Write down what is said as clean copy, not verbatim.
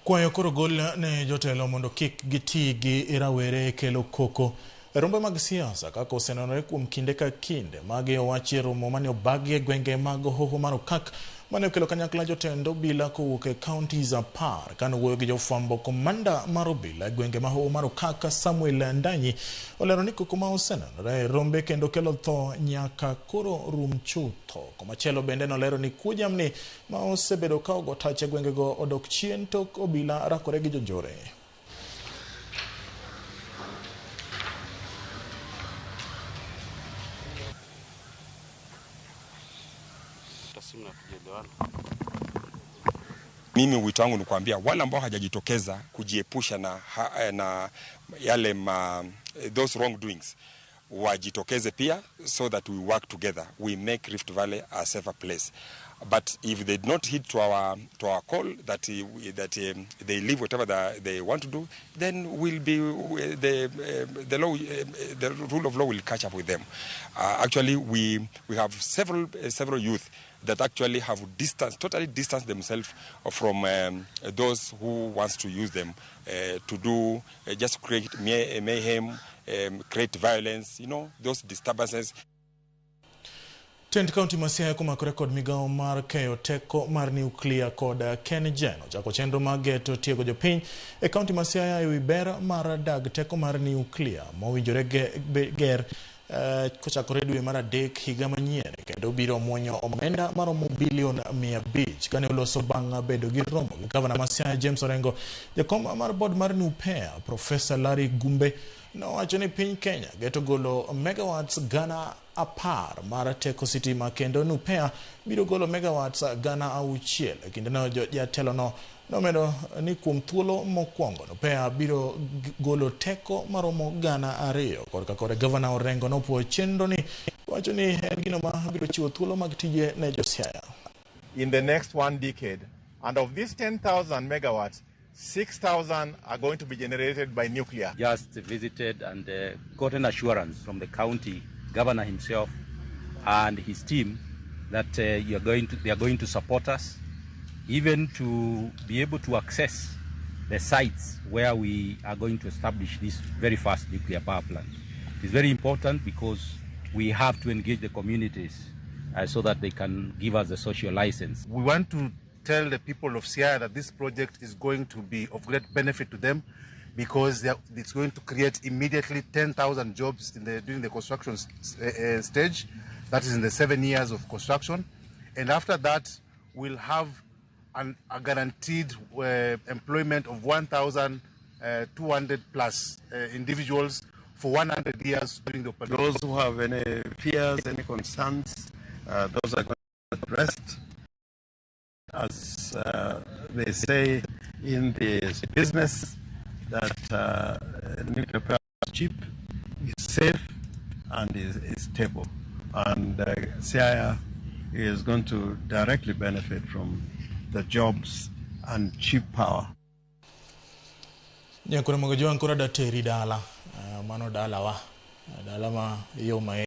Kwayo koro gol ne jotelo mondo kik giti gi rawere e kelo koko e rombe mag siasa kaka osenenore kuom kinde ka kinde. Magi owachi e romo mane obagi e gwenge mag Hoho mar Okak mane okelo kanyakla jotend obila kowuok e counties 10. Kane owuoyo gi jofwambo, komanda mar obila e gwenge ma Hoho mar Okak Samuel Ndanyi olero ni koko ma osenenore e rombe kendo kelo tho nyaka koro rum chutho. Komachielo bende nolero ni kuo jamni ma osebedo ka ogo tach e gwengego odok chien tok obila rakore gi jonjore. Mimi wito wangu ni kuambia wale ambao hajajitokeza kujiepusha na yale those wrongdoings wajitokeze pia so that we work together, we make Rift Valley a safer place. But if they do not heed to our call that they leave whatever they want to do, then we'll be the law, the rule of law will catch up with them. Actually, we have several youth that actually have totally distanced themselves from those who wants to use them to do just create mayhem, create violence, you know, those disturbances. Tend kaunti ma Siaya komakore kod migawo mar keyo teko mar nuklia kod KenGen ochako chenro mar geto tiego jopiny e kaunti ma Siaya ewi ber mar dag teko mar nuklia mowinjore ger kochakore dwe mar 3 higa manyien kendo biro muonyo omenda maromo bilion 500. Kane oloso bang' bedo gi romo gi gavana ma Siaya James Orengo, jakom mar board mar NUPEA Professor Larry Gumbe nowacho ni piny Kenya geto golo megawatts 10,000 mar teko sitima kendo NUPEA biro golo megawatts 6,000. E kindeno jatelono nomedo ni kuom thuolo mokwongo NUPEA biro golo teko maromo 2,000. Korka kore gavana Orengo nopuoyo chenro ni wacho ni en gino ma biro chiwo thuolo mag tije ne jo Siaya. In the next 1 decade, and of these 10,000 megawatts, 6,000 are going to be generated by nuclear. Just visited and got an assurance from the county governor himself and his team that they are going to support us, even to be able to access the sites where we are going to establish this very first nuclear power plant. It's very important because we have to engage the communities so that they can give us the social license. We want to tell the people of Siaya that this project is going to be of great benefit to them because it's going to create immediately 10,000 jobs during the construction stage, that is in the 7 years of construction. And after that, we'll have a guaranteed employment of 1,200 plus individuals for 100 years during the operation. Those who have any fears, any concerns, those are going to be addressed. As they say in the business, that nuclear power is cheap, is safe, and is stable. And Siaya is going to directly benefit from the jobs and cheap power. Nyakura mogojo ankora dateri dala, mano dala wa, dala ma yo ma